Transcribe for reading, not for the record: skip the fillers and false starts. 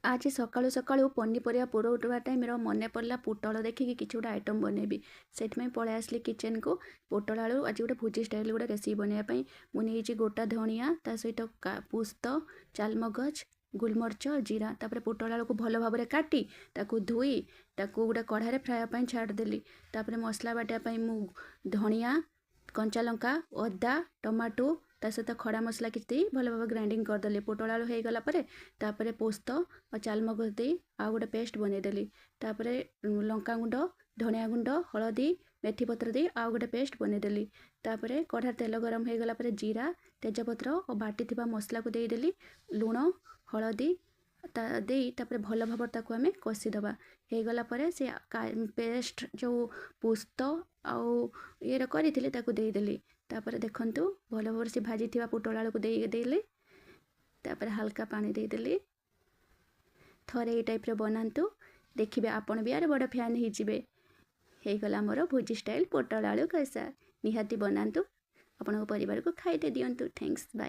ଆଜି ସକାଳୁ ସକାଳୁ ପନିପରିବା ପୁରଉଥିବା ଟାଇମ୍ର ମନେ ପଡ଼ିଲା, ପୋଟଳ ଦେଖିକି କିଛି ଗୋଟେ ଆଇଟମ୍ ବନେଇବି। ସେଥିପାଇଁ ପଳେଇ ଆସିଲି କିଚେନ୍କୁ। ପୋଟଳ ଆଳୁ ଆଜି ଗୋଟେ ଭୋଜି ଷ୍ଟାଇଲ୍ ଗୋଟେ ରେସିପି ବନେଇବା ପାଇଁ ମୁଁ ନେଇଛି ଗୋଟା ଧଣିଆ, ତା ସହିତ ପୋସ୍ତ, ଚାଲମଗଜ, ଗୋଲମରିଚ, ଜିରା। ତାପରେ ପୋଟଳ ଆଳୁକୁ ଭଲ ଭାବରେ କାଟି, ତାକୁ ଧୋଇ, ତାକୁ ଗୋଟେ କଢ଼ାରେ ଫ୍ରାଏ ପାଇଁ ଛାଡ଼ିଦେଲି। ତାପରେ ମସଲା ବାଟିବା ପାଇଁ ମୁଁ ଧଣିଆ, କଞ୍ଚା ଲଙ୍କା, ଅଦା, ଟମାଟୋ, ତା ସହିତ ଖଡ଼ା ମସଲା କିଛି ଦେଇ ଭଲ ଭାବେ ଗ୍ରାଇଣ୍ଡିଙ୍ଗ କରିଦେଲି। ପୋଟଳ ଆଳୁ ହେଇଗଲା ପରେ ତାପରେ ପୋସ୍ତ ଆଉ ଚାଲମଗଜ ଦେଇ ଆଉ ଗୋଟେ ପେଷ୍ଟ ବନେଇଦେଲି। ତାପରେ ଲଙ୍କା ଗୁଣ୍ଡ, ଧଣିଆ ଗୁଣ୍ଡ, ହଳଦୀ, ମେଥି ପତ୍ର ଦେଇ ଆଉ ଗୋଟେ ପେଷ୍ଟ ବନେଇଦେଲି। ତାପରେ କଢ଼ାରେ ତେଲ ଗରମ ହେଇଗଲା ପରେ ଜିରା, ତେଜପତ୍ର ଓ ବାଟିଥିବା ମସଲାକୁ ଦେଇଦେଲି। ଲୁଣ, ହଳଦୀ ତା ଦେଇ ତାପରେ ଭଲ ଭାବରେ ତାକୁ ଆମେ କଷିଦେବା। ହେଇଗଲା ପରେ ସେ ପେଷ୍ଟ ଯେଉଁ ପୋସ୍ତ ଆଉ ଇଏର କରିଥିଲି, ତାକୁ ଦେଇଦେଲି। ତାପରେ ଦେଖନ୍ତୁ, ଭଲ ଭାବରେ ସେ ଭାଜିଥିବା ପୋଟଳ ଆଳୁକୁ ଦେଇଦେଲି। ତାପରେ ହାଲକା ପାଣି ଦେଇଦେଲି। ଥରେ ଏଇ ଟାଇପ୍ର ବନାନ୍ତୁ, ଦେଖିବେ ଆପଣ ବି ୟାର ବଡ଼ ଫ୍ୟାନ୍ ହେଇଯିବେ। ହେଇଗଲା ଆମର ଭୋଜି ଷ୍ଟାଇଲ୍ ପୋଟଳ ଆଳୁ କଷା। ନିହାତି ବନାନ୍ତୁ, ଆପଣଙ୍କ ପରିବାରକୁ ଖାଇତେ ଦିଅନ୍ତୁ। Thanks, bye.